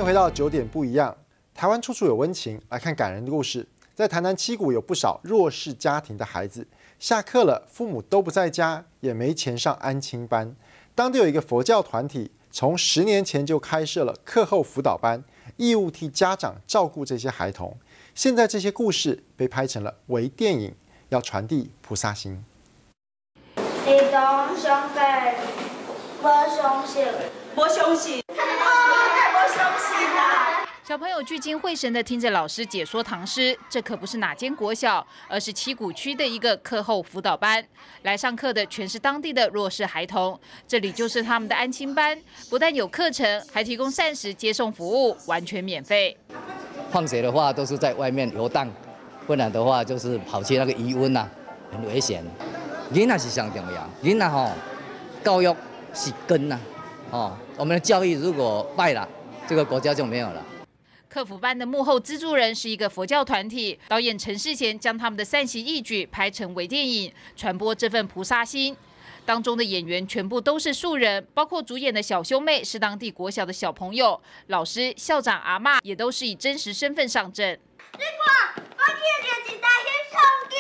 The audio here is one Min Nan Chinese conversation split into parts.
迎回到九點不一樣。台灣處處有溫情，來看感人的故事。在台南七股有不少弱勢家庭的孩子，下課了，父母都不在家，也沒錢上安親班。當地有一個佛教團體，從10年前就開設了課後輔導班，義務替家長照顧這些孩童。現在這些故事被拍成了微電影，要傳遞菩薩心。兒童上課無相信，無相信，無相信啊！小朋友聚精會神地聽着老師解說唐詩，這可不是哪間國小，而是七股區的一個課後輔導班。來上課的全是當地的弱勢孩童，這裡就是他們的安親班，不但有課程，還提供膳食接送服務，完全免費。放學的話都是在外面遊蕩，不然的話就是跑去那個漁塭啊，很危險。囡仔是上重要，囡仔吼，教育是根呐，哦，我們的教育如果敗了，這個國家就沒有了。課輔班的幕後資助人是一個佛教團體，導演陳世賢將他們的善行義舉拍成微電影，傳播這份菩薩心。當中的演員全部都是素人，包括主演的小兄妹是當地國小的小朋友，老師、校長、阿嬤也都是以真實身份上陣。你看，我捡著一台翕相機，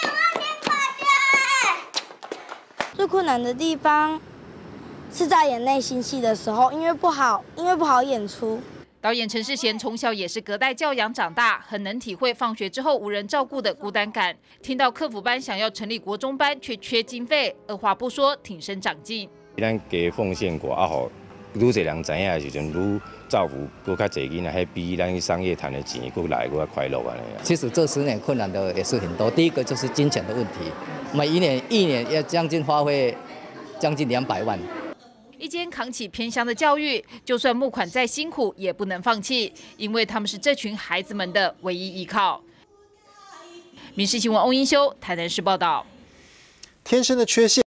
我先看著。最困難的地方是在演內心戲的時候，因為不好演出。導演陳世賢從小也是隔代教養長大，很能體會放學之後無人照顧的孤單感。聽到課輔班想要成立國中班，卻缺經費，二話不說挺身長進。咱加奉獻過啊，予愈濟人知影的時陣，愈造福閣較濟囡仔，彼比咱去商業賺的錢閣來閣較快樂按呢。其實這10年困難的也是很多，第一個就是金錢的問題，每一年一年要將近花費將近200萬。一肩扛起偏鄉的教育，就算募款再辛苦，也不能放棄，因為他們是這群孩子們的唯一依靠。民視新聞翁英修台南市報道。天生的缺陷。